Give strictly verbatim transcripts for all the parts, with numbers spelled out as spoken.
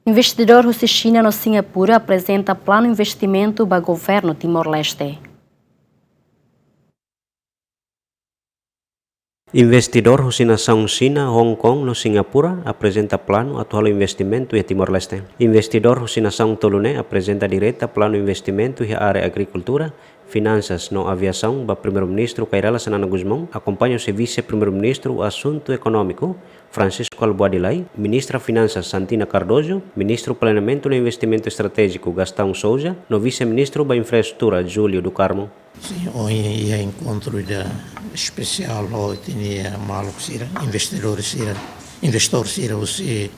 Investidór husi Xina no Singapura aprezenta planu investimentu ba governu Timor-Leste. Investidór husi nasaun Xina, Hong Kong no Singapura aprezenta planu atu halo investimentu iha Timor-Leste. Investidór husi nasaun tolu ne'e aprezenta direta planu investimentu iha área agrikultura, finansas no aviasaun ba Primeiru-Ministru Kay Rala Xanana Gusmão, akompaña husi Vise-Primeiru-Ministru Asuntu Ekonómiku, Francisco Albuady Lay, Ministra Finansas Santina Cardoso, Ministru Planeamentu no Investimentu Estratéjiku Gastão Sousa, no Vise-Ministru ba Infraestrutura Júlio do Carmo. Sin, ohin iha enkontru ida espesiál ho ita-nia maluk sira, investidór sira, investór sira husi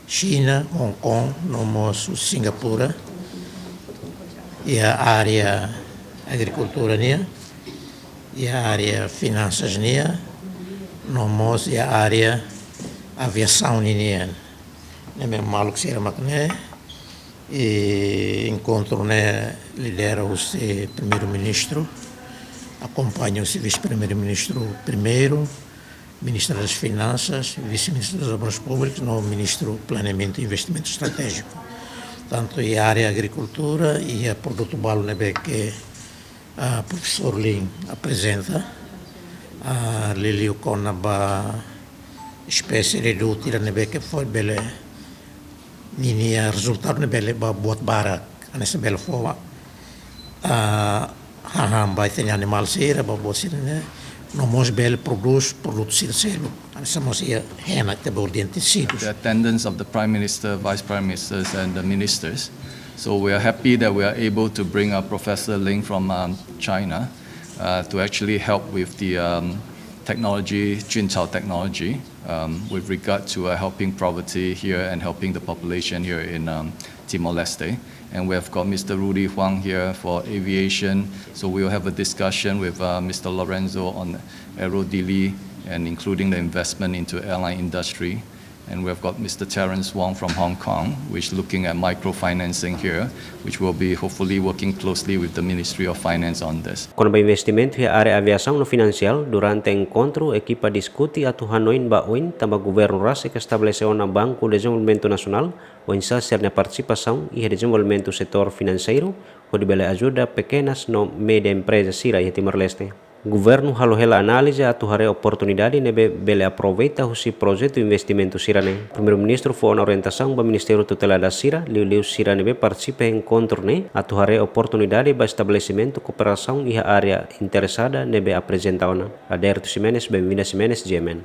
Xina, Hong Kong, no mós Singapura, iha área agrikultura nian, iha área finansas nian, no mós iha área aviasaun nian. Ne'ebé maluk sira mak ne'e, i enkontru ne'e lidera husi Primeiru-Ministru, akompaña husi Vise-Primeiru-Ministru Primeiru, Ministra das Finansas, Vise-Ministra das Obras Públicas, no Ministru Planeamentu i Investimentu Estratéjiku. Tantu iha área agrikultura, iha produtu balu ne'ebé ke, ah, Profesór Lin aprezenta, ah, liuliu kona-ba espésie redutora ne'ebé ke foin bele, ninia rezultadu ne'e bele ba buat barak, hanesan bele fó, ah, hahán ba ita-nia animál sira, ba buat sira ne'e, no mós bele prodús produtu sira seluk, hanesan mós iha hena, ita bolu dehan tesidus. The attendance of the Prime Minister, Vice Prime Ministers, and the ministers. So we are happy that we are able to bring, uh, Professor Ling from, um, China, uh, to actually help with the, um, technology, Juntao technology, um, with regard to, uh, helping poverty here and helping the population here in, um, Timor-Leste. And we have got Mister Rudy Huang here for aviation. So we will have a discussion with, uh, Mister Lorenzo on Aero Dili and including the investment into airline industry. And we have got Mister Terence Wong from Hong Kong, which is looking at microfinancing here, which will be hopefully working closely with the Ministry of Finance on this. Kona-ba investimentu iha área aviasaun no finansiál, durante enkontru, ekipa diskute atu hanoin ba oin, tanba governu rasik estabelese ona Banku Dezenvolvimentu Nasionál, oinsá sira-nia partisipasaun iha dezenvolvimentu setór finanseiru, hodi bele ajuda pekenas no média empreza sira iha Timor-Leste. Governu halo hela análize atu haree oportunidade ne'ebé bele aproveita husi projetu investimentu sira-ne'e. Primeiru-Ministru fó ona orientasaun ba ministériu tutelada sira, liuliu sira ne'ebé partisipa enkontru ne'e, atu haree oportunidade ba estabelesimentu kooperasaun iha área interesada ne'ebé aprezenta ona. Aderto Ximenes, Benvinda Ximenes, G M N.